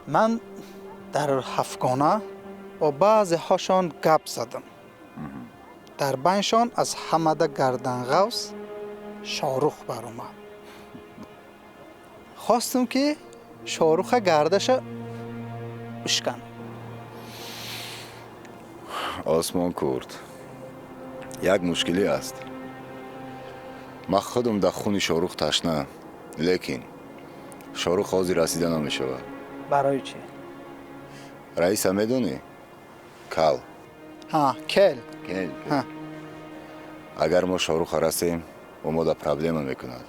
Ман дар ҳафтгона бо баъзеҳошон гап задам. Дар байншон аз ҳамада гарданғавс Шорух баромад. Хостум, ки Шоруха гардаша бишканам. Осмон курд, як мушкилӣ аст. Ман худам дар хуни Шорух ташнаам, лекин Шорух ҳозир расида намешавад. Барои чӣ? Раиса медонӣ? Кал. Ҳа, кел. Кел. Агар мо Шоруха расем, ӯ мо да проблема мекунад.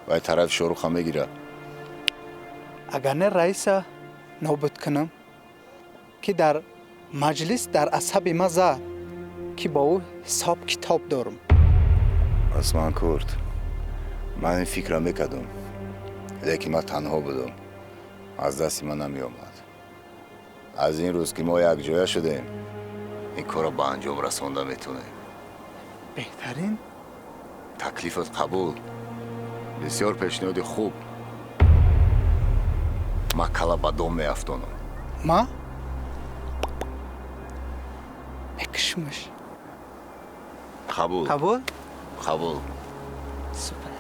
Вай тарафи Шоруха мегирад. Агар не, раиса нобуд кунам, ки дар маҷлис дар асаби ма зад, ки бо ӯ ҳисоб китоб дорам. Осмон курд, ман ин фикра мекардам, лекин ман танҳо будам, аз дасти ман намеомад. Аз ин рӯз, ки мо якҷоя шудем, ин корро ба анҷом расонда метавонем. Беҳтарин. Таклифат қабул. Бисёр пешниҳоди хуб. Ман кала ба дом меафтонам. Ма мекушумаш. Қабул. Қабул. Қабул. Супер.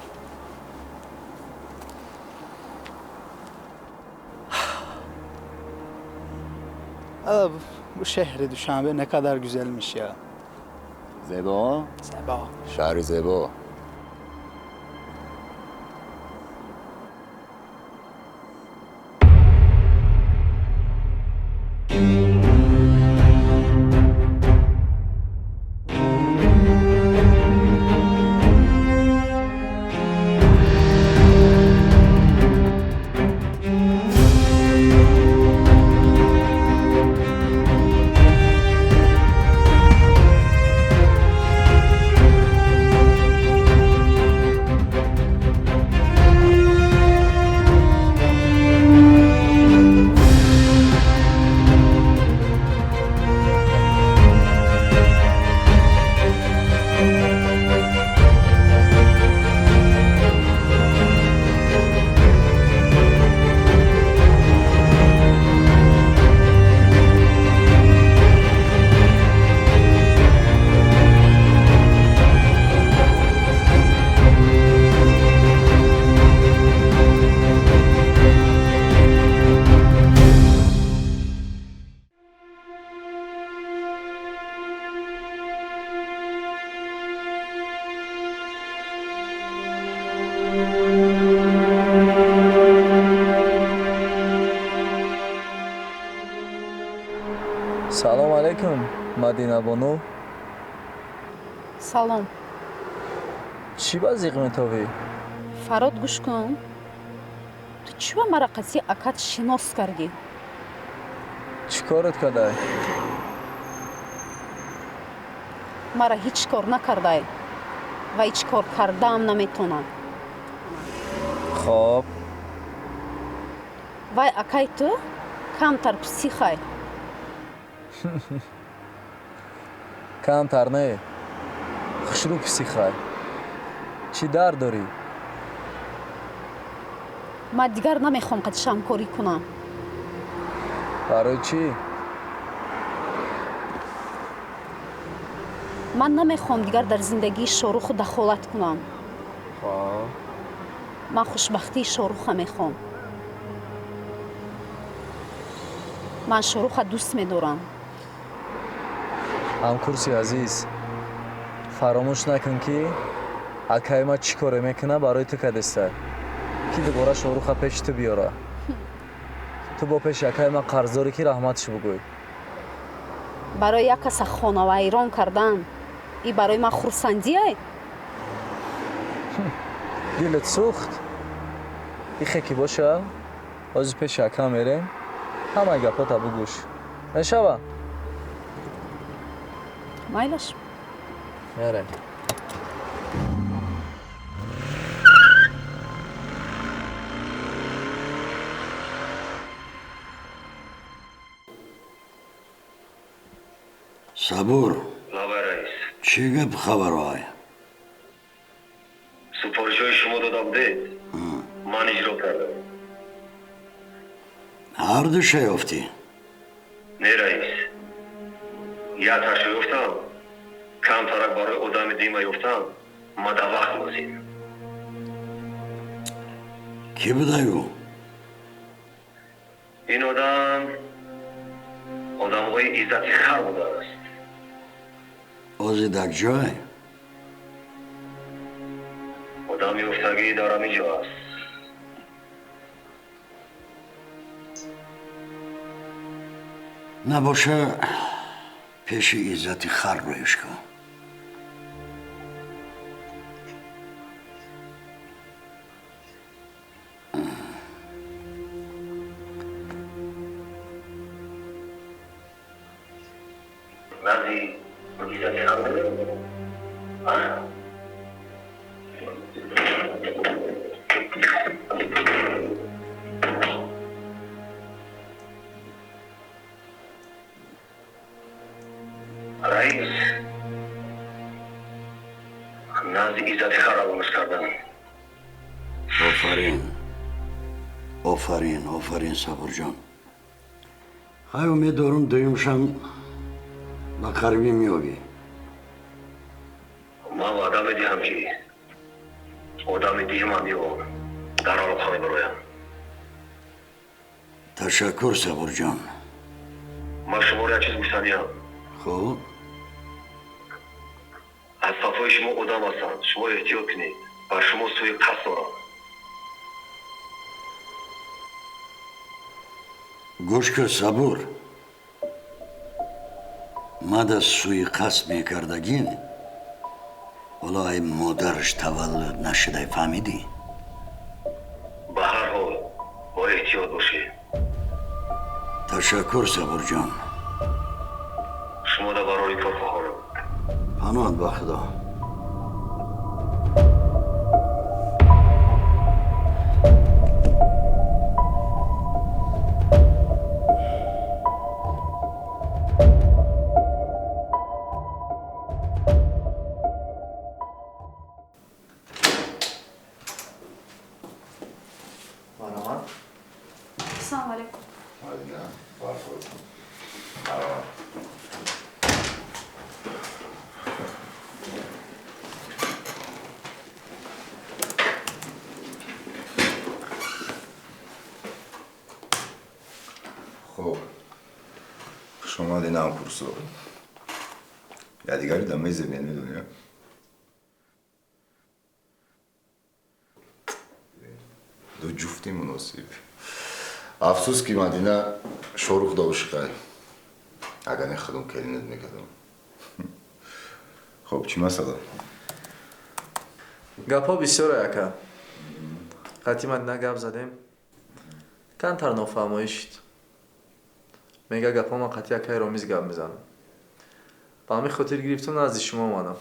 Bu şehri Duşanbe ne kadar güzelmiş ya. Зебо? Зебо. Шаҳри зебо. Салом алейкум, Мадинабону. Салом. Чӣ ба зиқ метовӣ? Фарод, гӯш кун, ту чӣ ба мара қатъи акат шинос кардӣ? Чӣ корат кардай? Мара ҳеҷ кор накардай ва ҳеҷ кор кардаам наметонам. Хоб. Вай акай ту камтар психай. Камтар не, хушрӯ психай. Чӣ дард дорӣ? Ман дигар намехоҳам қатиш ҳамкорӣ кунам. Барои чӣ? Ман намехоҳам дигар дар зиндагии Шоруху дахолат кунам. Ман хушбахтии Шоруха мехоҳам. Ман Шоруха дӯст медорам. Ҳамкурси азиз, фаромӯш накун, ки акаи ман чӣ коре мекуна, барои ту кадеста, ки дубора Шоруха пеши ту биёра. Ту бо пеши акаи ман қарздорӣ, ки раҳматш бугӯй. Барои як каса хонавайрон кардан и барои ман хурсандиай? Дилат сӯхт? Ихе ки боша, ҳозир пеши ака мерем, ҳамаи гапота бугӯш, мешава? Майлаш. Мерем. Сабур. Лабай, раис. Чӣ гап хабарҳое? Супоришҳои шумо дода будед, ман иҷро кардам. Ҳар душа ёфтӣ? Не, раис, якташа ёфтам, камтарак барои одами дима ёфтам, мада вақт лозим. Кӣ будаю? Ин одам одамҳои иззати хар будааст. Ози дар ҷой? Одами ёфтагӣ дар ҳамин ҷо аст. Набоша, пеши иззати хар роиш кун. Назди иззати хар меравам? Раис, назди иззати хар равонаш кардам. Офарин, офарин, офарин, Сабурҷон. Хай, умед дорум, дуюмшам ба қарибӣ меёбӣ. Ман ваъда медиҳам, ки одами диҳимам меёбам, дар алоқа мебароям. Ташаккур, Сабурҷон. Ман шуморо як чиз гуфтаниям. Хуб. Аз сафҳои шумо одам ҳастанд, шумо эҳтиёт кунед, бар шумо сӯи қасд дорам. Гӯш кун, Сабур, мада сӯи қасд мекардагин, ҳоло ай модараш таваллуд нашудай, фаҳмидӣ? Ба ҳар ҳол бо эҳтиёт бошед. Ташаккур, Сабурҷон. Шумо дар барори кор хоҳарам. Паноҳат ба Худо. Ассалому алайкум. Мадина, бархӯрд. Хуб, хуш омадӣ, намкурсо. Якдигари да мезебем, медонӣ? Ду ҷуфти муносиб. Афсӯс, ки Мадина Шорух дошиқай. Агар не, худам келинат мекардам. Хуб, чӣ масъала? Гапҳо бисёре, ака. Қатъи Мадина гап задем, камтар нофаҳмоӣ шуд. Мега, гапҳо ман қатъи акаи Ромиз гап мезанам. Ба ҳамин хотир гирифтум, назди шумо омадам.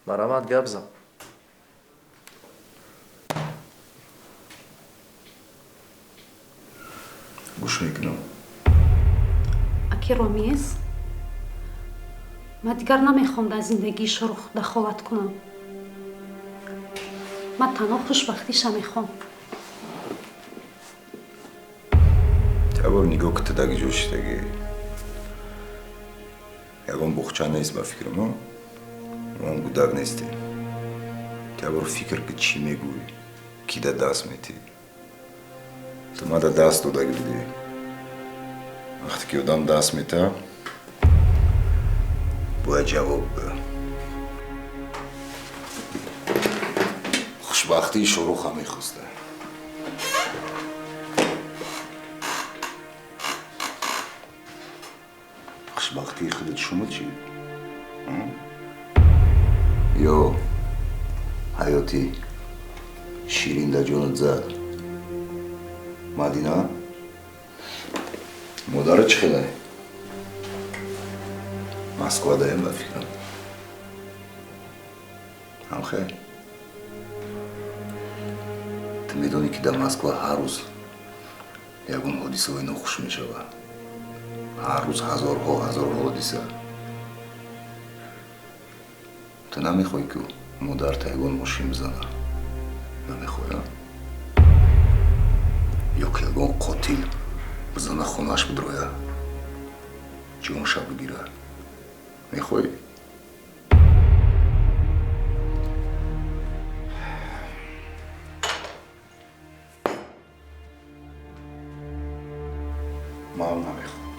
Марҳамат, гап зан. Гӯш мекунам. Аки Ромиз, ман дигар намехоҳам дар зиндагии Шорух дахолат кунам. Ман танҳо хушбахтиша мехоҳам. Табор нигоҳ ки тадаги ҷо шидаги. Ягон буғча нест, ба фикрам, а? Ман гудак нестем. Табор фикр ки чӣ мегӯӣ, ки да даст метӣ. Ту мада даст додаги будӣ. Вақте ки одам даст мета, бояд ҷавоб гӯя. Хушбахтии Шоруха мехоста. Хушбахтии худат шумо чӣ? Ё ҳаёти ширин дар ҷонат зад? Мадина, модарат чӣ хелай? Москва даем, ба фикрам. Ҳамхел? Ту медонӣ, ки дар Москва ҳар рӯз ягон ҳодисаҳои нохуш мешавад. Ҳар рӯз ҳазорҳо ҳазорҳо ҳодиса. Ту намехоҳӣ, ки модарта ягон мошин бизана? Намехоҳӣ, а? Ё ки ягон қотил бизана хонааш бидроя, ҷонша бигира, мехоҳӣ? Ман намехоҳам.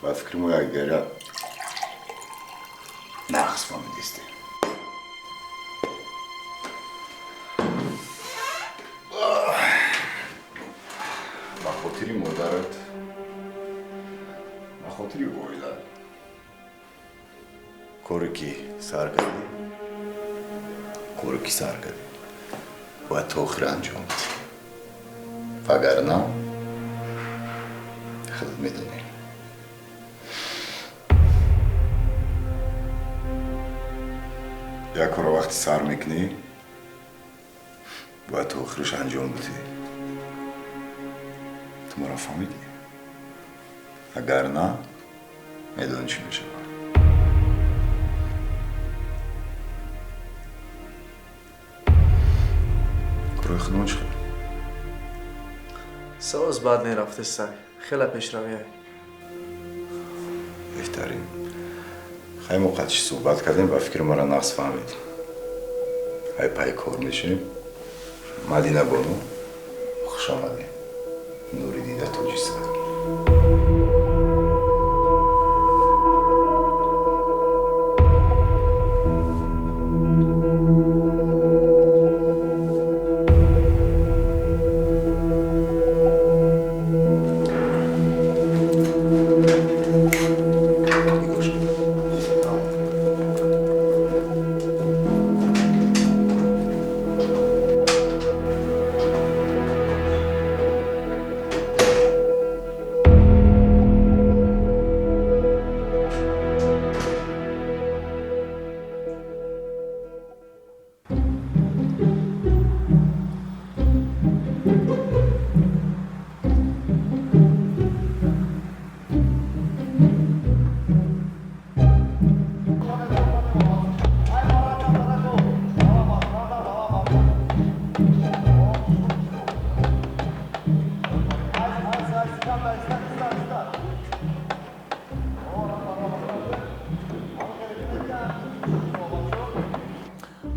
Ба фикри мо якдигара нағз фаҳмидистем. Ба хотири модарат, ба хотири оила коре ки сар кардӣ, коре ки сар кардӣ бояд то охир анҷом бидӣ, вагарна худат медонӣ. Як корро вақти сар мекунӣ, бояд то охираш анҷом бидӣ. Ту маро фаҳмидӣ? Агар на, медонӣ чӣ мешавад. Корҳои худмон чӣ хел? Соз бад нерафтестай, хеле пешравиай. Беҳтарин. Хай, мо қадши суҳбат кардем, ба фикри маро нағз фаҳмид. Ҳай, пай кор мешавем. Мадина бону, хуш омадӣ. Нури дида тоҷи сар.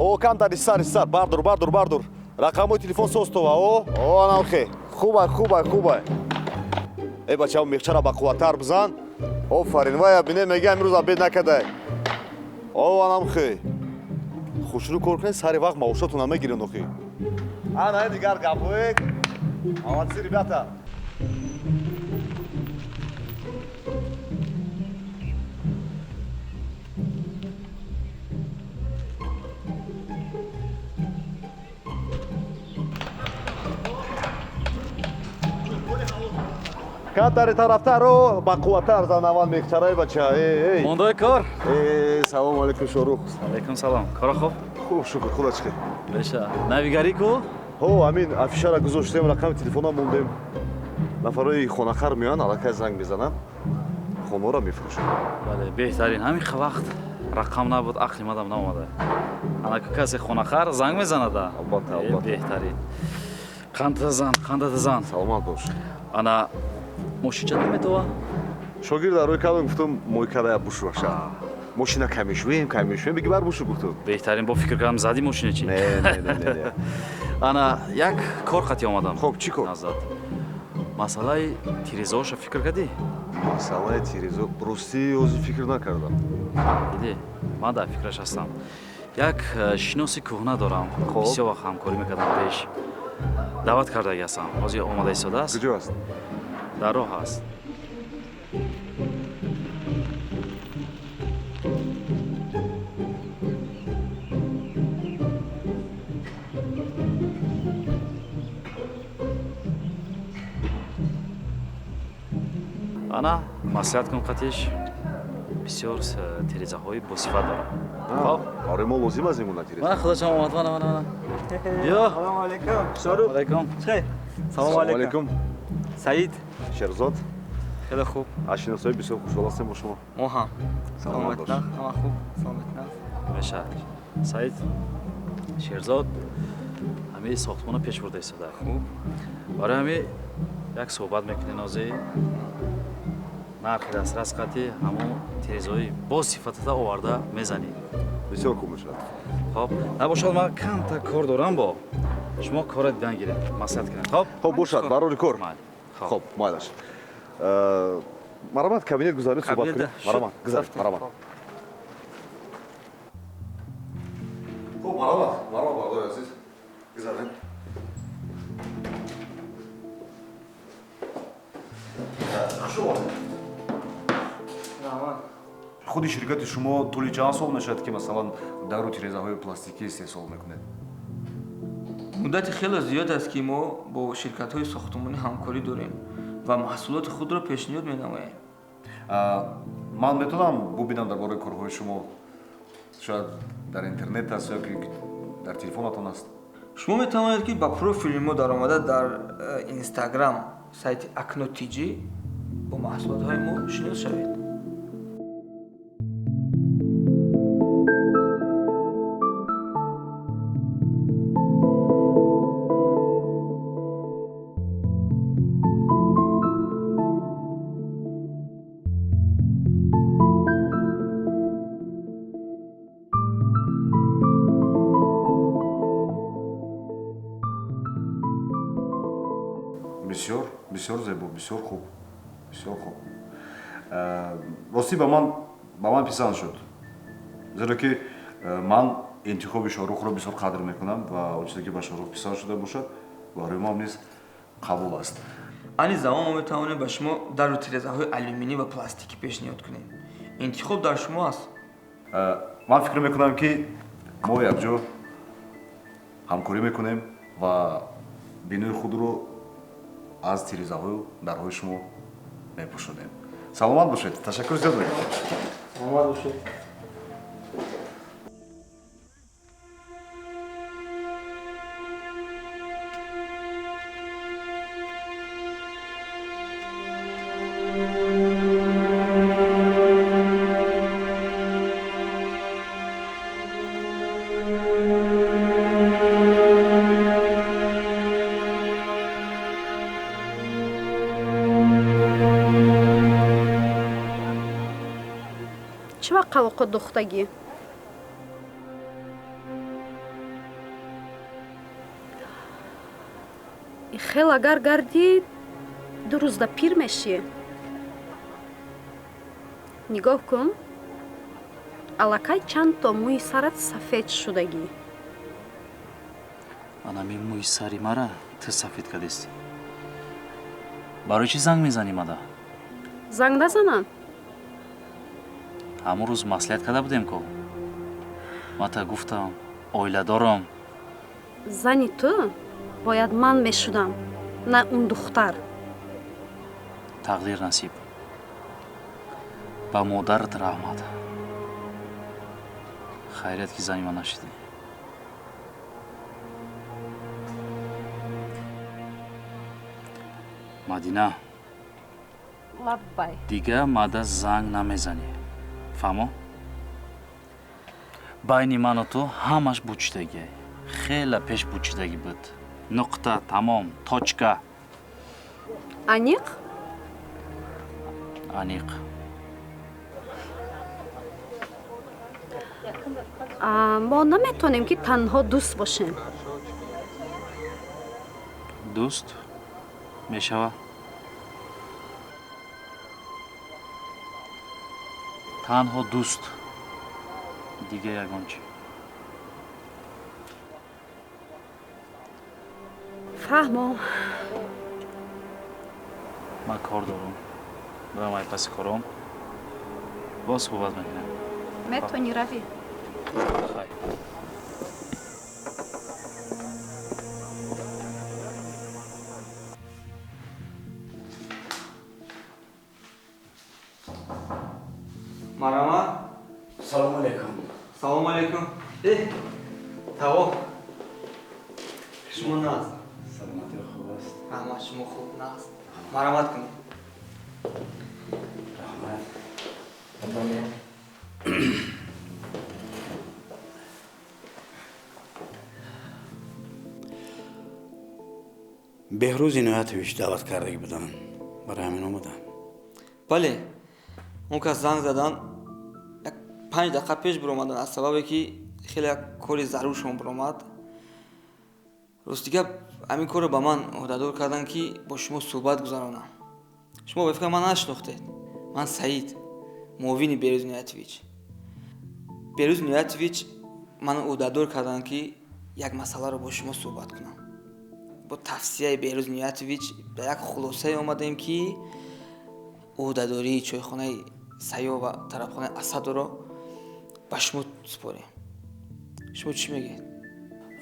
О, камтари сари сар, бардор, бардор, бардор. Рақамҳои телефон состова, о? О, анамхе. Хубай, хубай, хубай. Э, бачао, мехчара бақувваттар бизан. Офарин, вая бине, мега имрӯз обед накардай. О, анамхе. Хушрӯ кор кунед, сари вақт маошотона мегирен охи. Ана, дигар гапҳое. Молодцы, ребята. Камтари тарафтаро бақувваттар зан, аввал мехчараи бача. Эй, Мондои кор? Эй, салом алейкум, Шорух. Алейкум салом. Кора хуб? Хуб, шукр, худо чӣ хел? Беша. Навигарӣ ку? Ҳо, ҳамин афишара гузоштем, рақами телефона мондем. Нафарои хонахар меоянд, аллакай занг мезананд, хонаро мефурӯшанд. Бале, беҳтарин. Ҳамин вақт рақам набуд, ақли мадам наомада. Анаку касе хонахар занг мезанада. Албатта, албатта. Беҳтарин. Қандата зан, қандата зан. Саломат бош. Ана мошинча наметова? Шогирд дар рӯи кардам, гуфтам мойкада бушӯша. Мошина камешӯем, камешӯем, биги бар бушу гуфтам. Беҳтарин, бо фикр кардам зади мошина чи? Не, не, не, не. Ана як кор қатӣ омадам. Хоб, чӣ кор? Назад. Масъалаи тирезаоша фикр кардӣ? Масъалаи тирезо, ростӣ ҳозир фикр накардам. Диди, ман дар фикраш ҳастам. Як шиноси кӯҳна дорам. Бисёр вақт ҳамкорӣ мекардам пеш. Даъват кардаги ҳастам. Ҳозир омада истодааст. Куҷо аст? Дар роҳ аст. Ана, маслиҳат кун қатиш. Бисёр тирезаҳои босифат дорам. Хоб? Барои мо лозим аз ин гуна тиреза. Мана худошам омад, мана, мана, мана. Биё. Салому алейкум. Шорух. Алейкум. Чӣ? Салому алейкум. Саид. Шерзод. Хеле хуб. Аз шиносоӣ бисёр хушҳол ҳастем бо шумо. Мо ҳам. Саломат нах, ҳама хуб, саломат нах. Меша. Саид, Шерзод, Ҳамаи сохтмона пеш бурда истода. Барои ҳами як суҳбат мекунем ҳозир. Нархи дастрас қати ҳамон тирезаҳои бо сифатата оварда мезанӣ. Бисёр хуб мешавад. Хоб, набошад, ман камта кор дорам бо. Шумо кора дидан гиред, маслиҳат кунед. Хоб? Хоб бошад, барори кор. Хоб, майлаш. Марҳамат, кабинет гузаред, суҳбат кунед. Марҳамат, гузаред, марҳамат. Хоб, марҳамат, марҳамат, бародари азиз. Гузаред. Хуш омадед. Раҳмат. Худи ширкати шумо тӯли чанд сол мешавад, ки масалан дару тирезаҳои пластикӣ истеҳсол мекунед? Муддати хеле зиёд аст, ки мо бо ширкатҳои сохтмонӣ ҳамкорӣ дорем ва маҳсулоти худро пешниҳод менамоем. Ман метавонам бубинам дар бораи корҳои шумо? Шояд дар интернет аст ё ки дар телефонатон аст? Шумо метавонед, ки ба профили мо даромада дар Инстаграм сайти Акно TG бо маҳсулотҳои мо шинос шавед. Бисёр, бисёр зебо, бисёр хуб, бисёр хуб. Ростӣ ба ман писанд шуд, зеро ки ман интихоби Шоҳрухро бисёр қадр мекунам ва он чизе ки ба Шоҳрух писанд шуда бошад, барои ман низ қабул аст. Айни замон мо метавонем ба шумо дару тирезаҳои алюминӣ ва пластикӣ пешниҳод кунем. Интихоб дар шумо аст. Ман фикр мекунам, ки мо якҷо ҳамкорӣ мекунем ва бинои худро аз тирезаҳою дарҳои шумо мепӯшонем. Саломат бошед, ташаккур зиёд мекунам. Саломат бошед. Чӣ вақт қавоқо духтагӣ? Хел агар гардӣ, 2 рӯзда пир мешӣ. Нигоҳ кун, аллакай чанд то мӯи сарат сафед шудагӣ. Анами мӯи сари мара ту сафед кардестӣ. Барои чӣ занг мезанӣ мада? Занг назанам? Ҳамон рӯз маслиҳат карда будем ко. Ман та гуфтам, оила дорам. Зани ту бояд ман мешудам, на он духтар. Тақдир насиб. Ба модарат раҳмат. Хайрият, ки зани ман нашидӣ. Мадина. Лаббай. Дига мада занг намезанӣ. Фаҳмо? Байни ману ту ҳамаш бучидагӣ. Хеле пеш бучидагӣ буд. Нуқта, тамом, точка. Аниқ? Аниқ. Мо наметавонем, ки танҳо дӯст бошем. Дӯст мешавад. Танҳо дӯст, дига ягон чӣ. Фаҳмо. Ман кор дорам. Барам ай паси кором. Боз суҳбат мекунем. Метавонӣ равӣ. Хай. Марҳамат. Салому алейкум. Салому алейкум. Таво. Шумо нағз? Саломатӣ хуб аст. Раҳмат, шумо хуб нағз. Марҳамат кунед. Раҳмат. Беҳрӯз Иноятович даъват кардагӣ буданд, барои ҳамин омадам. Бале, он кас занг задан, як 5 дақиқа пеш биромадан, аз сабабе ки хеле як кори заруршон биромад. Рости гап, ҳамин корро ба ман ӯҳдадор карданд, ки бо шумо суҳбат гузаронам. Шумо ба фикр ман нашинохтед. Ман Саид, муовини Беҳрӯз Иноятович. Беҳрӯз Иноятович маро ӯҳдадор карданд, ки як масъаларо бо шумо суҳбат кунам. Бо тавсияи Беҳрӯз Иноятович ба як хулосае омадем, ки ӯҳдадории чойхонаи Сайё ва тарабхонаи Асадоро ба шумо супорем. Шумо чӣ мегӯед?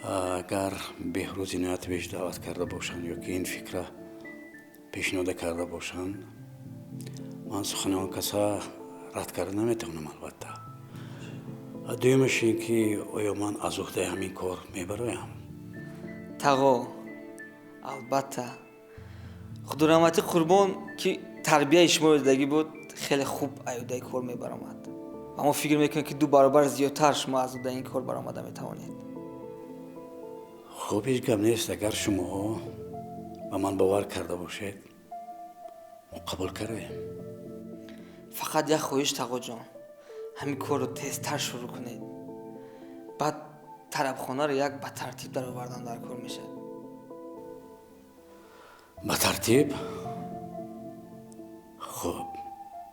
Агар Беҳрӯз Иноятович даъват карда бошанд ё ки ин фикра пешниҳода карда бошанд, ман сухани он каса рад карда наметавонам, албатта. Дуюмаш ин ки оё ман аз уҳдаи ҳамин кор мебароям? Тағо, албатта. Худораҳматӣ Қурбон, ки тарбияи шумо додагӣ буд, хеле хуб аз уҳдаи кор мебаромад. Ва мо фикр мекунем, ки 2 баробар зиёдтар шумо аз уҳдаи ин кор баромада метавонед. Хуб, ҳеҷ гап нест. Агар шумо ба ман бовар карда бошед, мо қабул кардаем. Фақат як хоҳиш, тағоҷон, ҳамин корро тезтар шурӯъ кунед. Баъд тарабхонаро як ба тартиб даровардан дар кор мешавад. Ба тартиб? Хуб,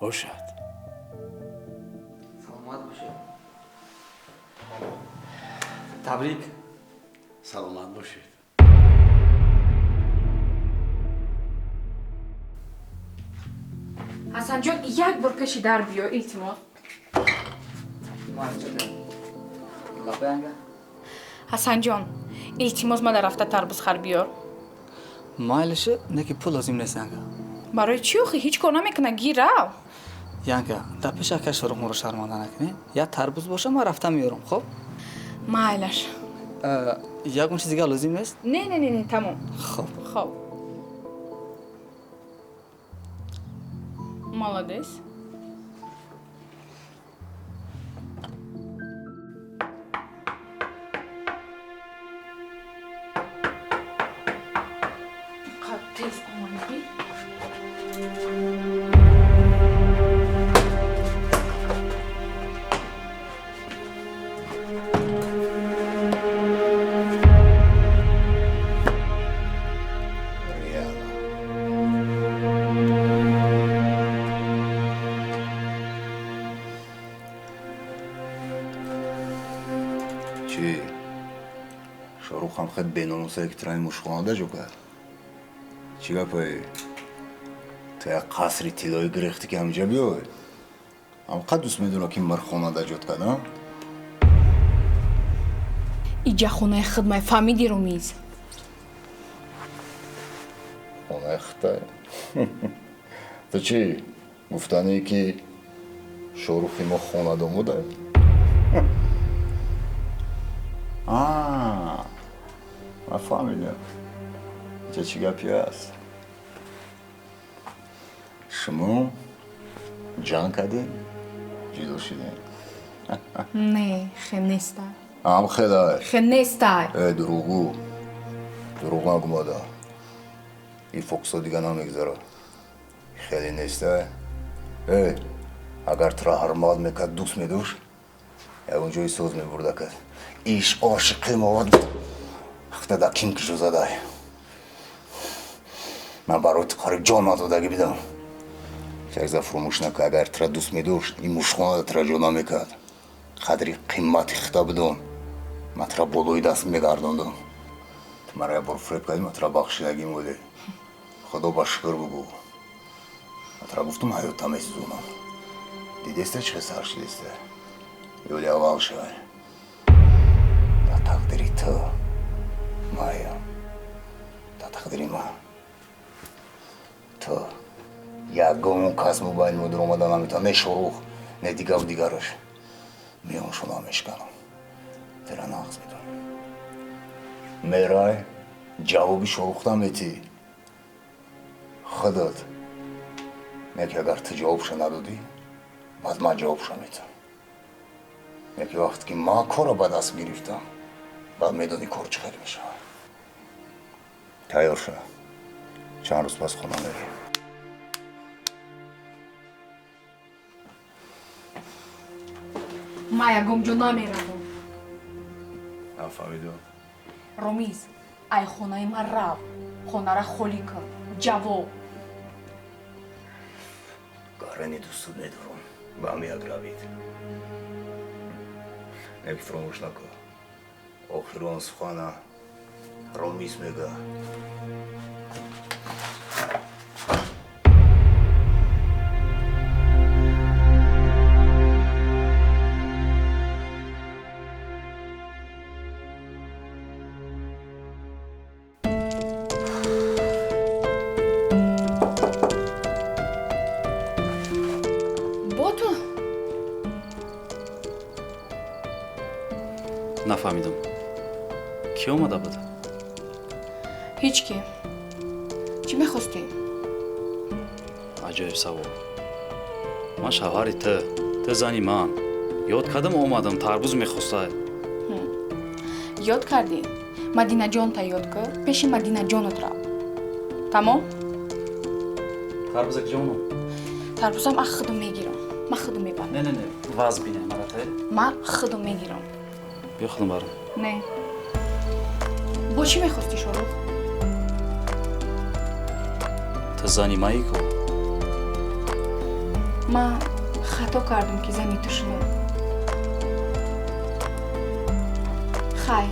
бошад. Саломат бошед. Табрик. Саломат бошед. Ҳасанҷон, як бор пеши дар биё, илтимос. Ҳасанҷон, илтимос, мада рафта тарбузхар биёр. Майлиша, не ки пул лозим нест, Янга. Барои чӣ охи? Ҳеҷ кор намекуна, гир рав. Янга, дар пеши акай Шорух моро шарманда накунӣ. Як тарбуз боша, ман рафта меёрам, хоб? Майлаш. Ягон чиз дигар лозим нест? Не, не, не, не, тамом. Хоб. Хоб. Молодец. Тез омадӣ? Чӣ? Шоҳрухам хел беномусае ки тирани мушхонада ҷо кард. Чӣ гапае? Ту як қасри тиллоӣ гирехтӣ, ки ҳамҷа биёй? Ҳамқад дӯст медорам, ки мархонада ҷот кардам? Иҷа хонаи хидмай, фаҳмидӣ, Румиз? Хонаи хитай? Ту чӣ? Гуфтанӣ, ки Шоҳрухи мо хонадон буда? Ман фаҳмидам. Иҷа чӣ гапе аст? Шумо ҷанг кардем, ҷудо шудем. Не, хе нестай. Ҳам хелай. Хе нестай. Э, дурӯғгӯ. Дурӯғ нагӯ, модар. Ин фокусо дига намегзарад. Хеле нестай. Э, агар тура ҳурмат мекард, дӯст медошт, ягон ҷои соз мебурда кард. Иш ошиқи мовад хта да ким кишу задай. Ман барои ту қариб ҷон надодагӣ бидам. Чакза фуромӯш накун, агар тура дӯст медошт, ин мушхонада тура ҷо намекард. Қадри қимати хита бидон. Ман тура болои даст мегардондам. Ту маро як бор фиреб кардӣ, ман тура бахшидагим будӣ. Худо ба шукр бугӯ. Ман тура гуфтам, ҳаётта месӯзонам. Дидеста чӣ сар шидеста? Ёли аввал шавай. Дар тақдири ту маям. Дар тақдири ман. Ту ягон кас мобайни мо дуромада наметавонад, не Шоҳрух, не дигару дигараш. Миёншо намешканам. Тира нағз медонам. Мерай, ҷавоби Шоҳрухта метӣ. Худат. Не ки агар ту ҷавобша надодӣ, баъд ман ҷавобша метам. Не ки вақте ки ман корро ба даст гирифтам, баъд медонӣ кор чӣ хел мешавад. Тайёр ша. Чанд рӯз пас хона мерем. Ман ягон ҷо намеравам. Нафаҳмидам. Ромиз, ай хонаи ман рав. Хонара холӣ кун. Ҷавоб. Гарани дӯстут медорам. Ба ҳам як равид. Неки фуромӯш накун. Охирон сухана Ромиз мега. Нафаҳмидам. Кӣ омада буд? Ҳеҷ ки. Чӣ мехостӣ? Аҷоиб савол. Ман шавҳари ту, ту зани ман. Ёд кардам омадам, тарбуз мехостай. Ёд кардӣ? Мадинаҷонта ёд кар, пеши Мадинаҷонат рав. Тамом? Тарбуза куҷо омад? Тарбузам ман худам мегирам. Ман худам мебарам. Не, не, не, вазъ бине, марате. Ман худам мегирам. Биё худам барам. Не. Бо чӣ мехостӣ, Шорух? Ту зани маӣ ку? Ман хато кардам ки зани ту шудам. Хай.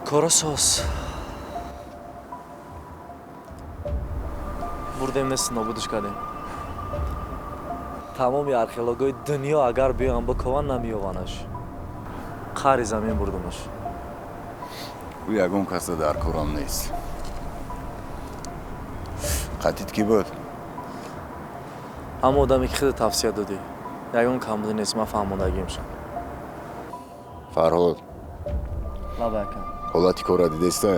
Коросос. Бурдем нест нобудш кардем. Тамоми археологои дунё агар биёянд бикобанд намеёбанаш. Қари замин бурдумаш. Ӯ ягон каса дар корам нест. Қатит кӣ буд? Ҳама одаме ки хеле тавсия додӣ. Ягон камбудӣ нест, ман фаҳмондагимшам. Фарҳод. Лабака. Ҳолати корра дидеста?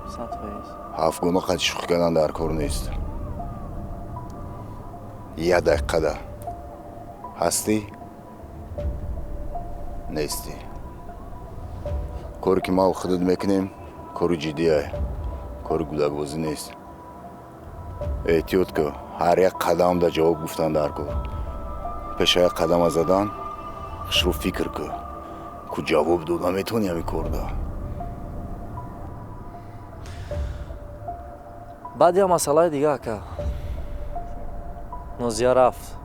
100%. Ҳафтгуна қати шӯхӣ кардан дар кор нест. Як дақиқада ҳастӣ, нестӣ. Коре ки ма худат мекунем, кори ҷиддие, кори гудакбозӣ нест. Эҳтиёт кун, ҳар як қадам дар ҷавоб гуфтан дар кор. Пеша як қадама задан, хушрӯ фикр кун, ку ҷавоб дода метавонӣ ҳамин корда. Баъд як масъалаи дига, ака. Нозия рафт.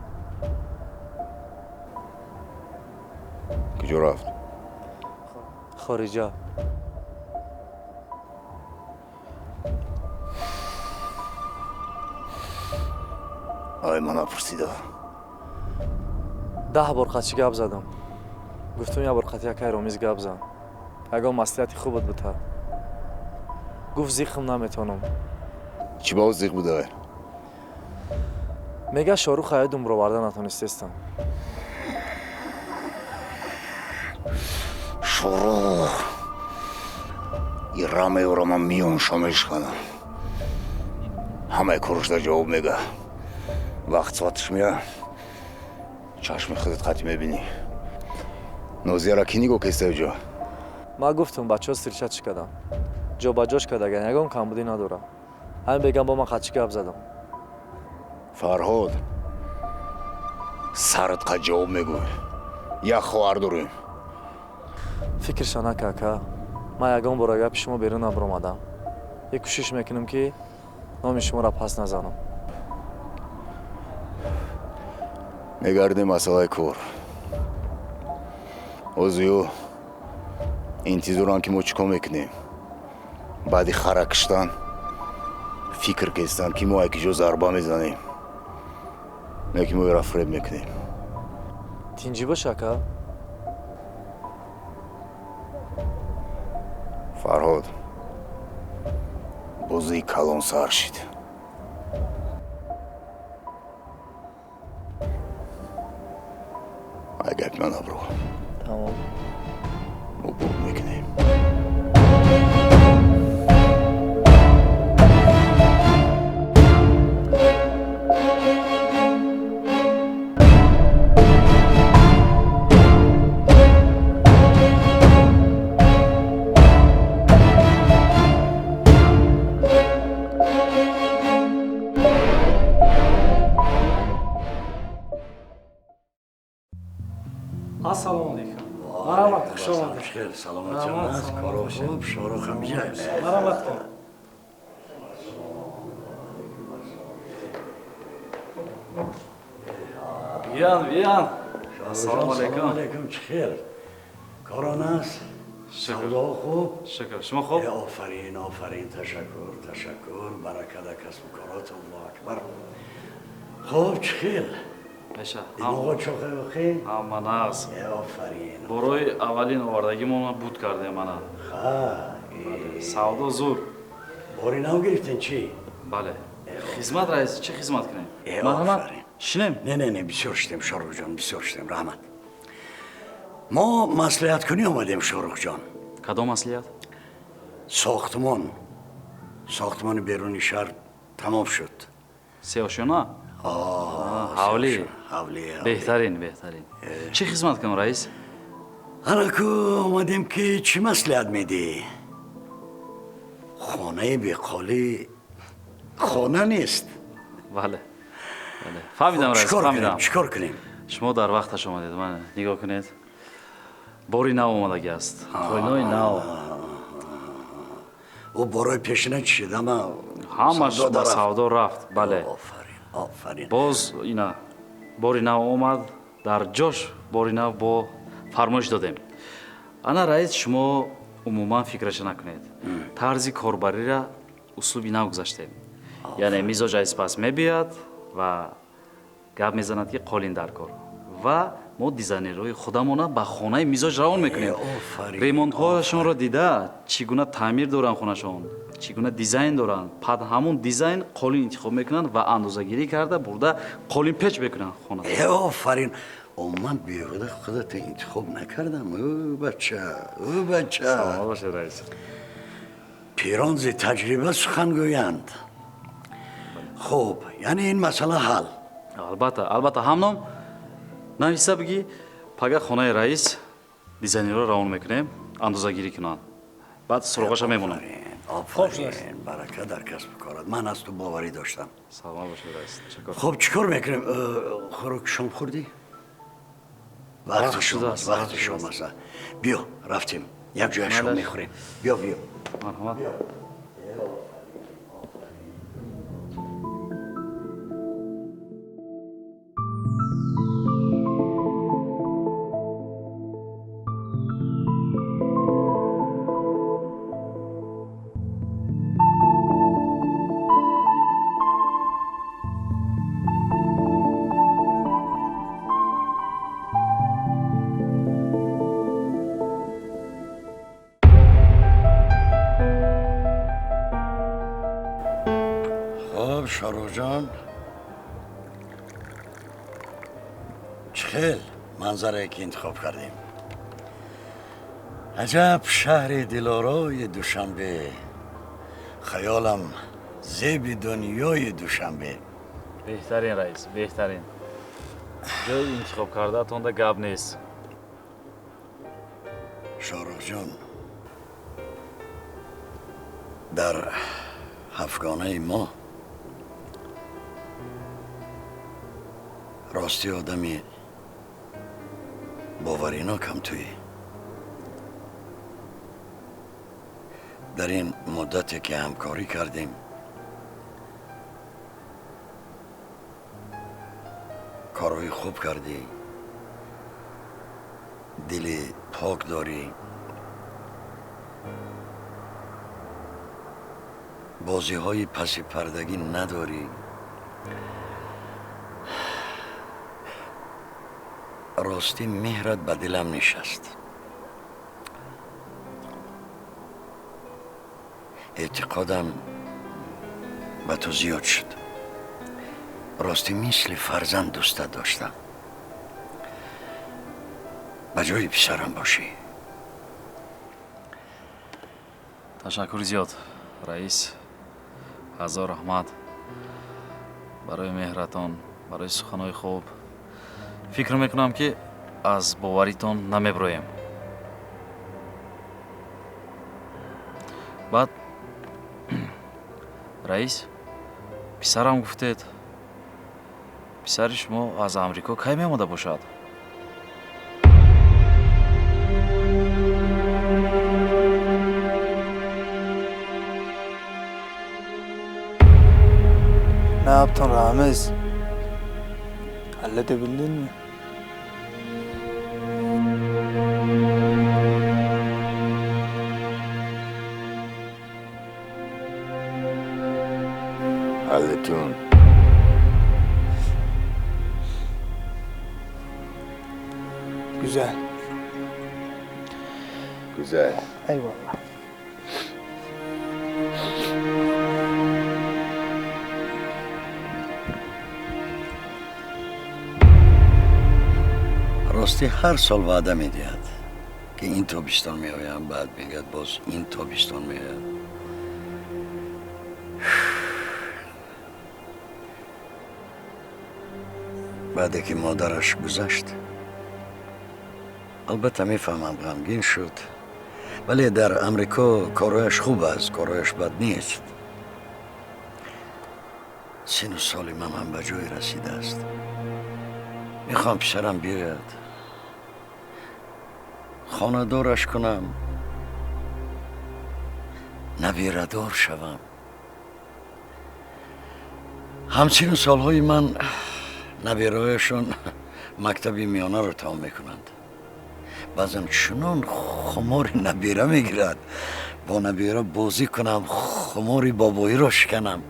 Куҷо рафт? Хориҷа. Ай, ман напурсида. 10 бор қатъи гап задам. Гуфтум як бор қатъи акай Ромиз гап зан. Ягон маслиҳати хубат бутад. Гуфт зиқм наметавонам. Чӣ ба зиқ буда? Мега Шорух ҳаёдум бироварда натонистестам. Шорух ира меёрам, ман миёншо мешканам. Ҳамаи корушда ҷавоб мега. Вақт соаташ мея, чашми худат қатъи мебинӣ. Нозияра кӣ нигоҳ кеста ҷо? Ман гуфтам бачаҳо сирча чӣ кардам. Ҷобаҷош кардаган, ягон камбудӣ надорам. Ҳамин бегам бо ман қатъи гап задам. Фарҳод, сарат қад ҷавоб мегӯй. Як хоҳар дорем. Фикрша нака, ака. Ман ягон бора гапи шумо берун набаромадам. Як кӯшиш мекунам, ки номи шуморо пас назанам. Мегардем масъалаи кор. Озиё интизорам, ки мо чӣ кор мекунем. Баъди хара киштан фикр кестанд, ки мо якиҷо зарба мезанем, не ки мо ёра фиреб мекунем. Тинҷӣ бош, ака. Фарҳод, бозии калон сар шид. Ай гапи ман набро. Тамом. Мо бурд мекунем. Ассалому алейкум. Марҳамат, хуш омадед. Хел, саломат ҷон, коро хуб, шоро хамиҷа. Марҳамат кун. Биён, биён. Ассалому алейкум. Алейкум, чӣ хел? Коро наст? Савдо хуб? Шукр. Шумо хуб? Офарин, офарин, ташаккур, ташаккур. Барака дар касбу корот, Аллоҳу акбар. Хуб, чӣ хел? Меша. Димоғо чохе охи? Ҳама нағз. Офарин. Борои аввалин овардагимонро буд кардем мана. Ха. Савдо зур. Бори нав гирифтен чӣ? Бале. Хизмат, раис, чӣ хизмат кунем? Марҳамат. Шинем? Не, не, не, бисёр шидем, Шоҳрухҷон, бисёр шидем, раҳмат. Мо маслиҳаткунӣ омадем, Шоҳрухҷон. Кадом маслиҳат? Сохтмон. Сохтмони беруни шаҳр тамом шуд. Сеошёна? Ҳавлӣ. Ҳавлӣ. Беҳтарин, беҳтарин. Чӣ хизмат кунам, раис? Ҳанаку омадем, ки чӣ маслиҳат медиҳӣ? Хонаи беқолӣ хона нест. Бале. Бале. Фаҳмидам, раис, фаҳмидам. Чӣ кор кунем? Шумо дар вақташ омадед. Ман нигоҳ кунед. Бори нав омадагӣ аст. Қойнои нав. Ӯ борои пешина чӣ шид? Ҳама ҳамаш ба савдо рафт. Бале. Офарин, офарин. Боз ина бори нав омад, дар ҷош бори нав бо фармоиш додем. Ана, раис, шумо умуман фикраша накунед. Тарзи корбарира услуби нав гузаштем. Яъне мизоҷ аз пас мебиёяд ва гап мезанад, ки қолин дар кор. Ва мо дизайнерҳои худамона ба хонаи мизоҷ равон мекунем. Ремонтҳояшонро дида, чӣ гуна таъмир доранд хонашон, чӣ гуна дизайн доранд, пад ҳамун дизайн қолин интихоб мекунанд ва андозагирӣ карда бурда қолин печ мекунанд хона. Офарин. Ман беҳуда худата интихоб накардам, ӯ бача, ӯ бача. Саломат бошед, раис. Пирон зи таҷриба сухан гӯянд. Хуб, яъне ин масъала ҳал. Албатта, албатта, ҳамном нависа бигӣ, пага хонаи раис дизайнерро равон мекунем, андозагирӣ кунанд. Баъд суроғаша мемонам. Офарин, барака дар касбу корат. Ман аз ту боварӣ доштам. Саломат бошед, раис. Ташаккур. Хуб, чӣ кор мекунем? Хӯроки шом хӯрдӣ? Вақти шом аст, вақти шом аст. Биё, рафтем. Як ҷоя шом мехӯрем. Биё, биё. Марҳамат. Шоҳрухҷон, чӣ хел манзарае ки интихоб кардем. Аҷаб шаҳри дилорои Душанбе, хаёлам зеби дунёи Душанбе. Беҳтарин, раис, беҳтарин. Ҷои интихоб кардаатонда гап нест. Шоҳрухҷон, дар ҳафтгонаи мо рости одами Боваринокам туӣ. Дар ин муддате ки ҳамкорӣ кардем, корҳои хуб кардӣ, дили пок дорӣ, бозиҳои пасипардагӣ надорӣ. Ростӣ меҳрат ба дилам нишаст. Эътиқодам ба ту зиёд шуд. Ростӣ мисли фарзанд дӯстат доштам. Ба ҷои писарам бошӣ. Ташаккури зиёд, раис. Ҳазор раҳмат барои меҳратон, барои суханҳои хуб. Фикр мекунам, ки аз боваритон намеброем. Баъд, раис, писарам гуфтед, писари шумо аз Амрико кай меомада бошад? Ne yaptın Ramiz? Halledebildin mi? Halletun. Güzel. Güzel. Eyvallah. Ростӣ ҳар сол ваъда медиҳад, ки ин тобистон меоям, баъд мегӯяд, боз ин тобистон меояд. Баъде ки модараш гузашт, албатта мефаҳмам, ғамгин шуд, вале дар Амрико корҳояш хуб аст, корҳояш бад нест. Сину соли ман ҳам ба ҷое расидааст. Мехоҳам писарам биёяд, хонадораш кунам, набирадор шавам. Ҳамсину солҳои ман набираҳояшон мактаби миёнаро тамом мекунанд. Баъзан чунон хумори набира мегирад, бо набира бозӣ кунам, хумори бобоиро шиканам.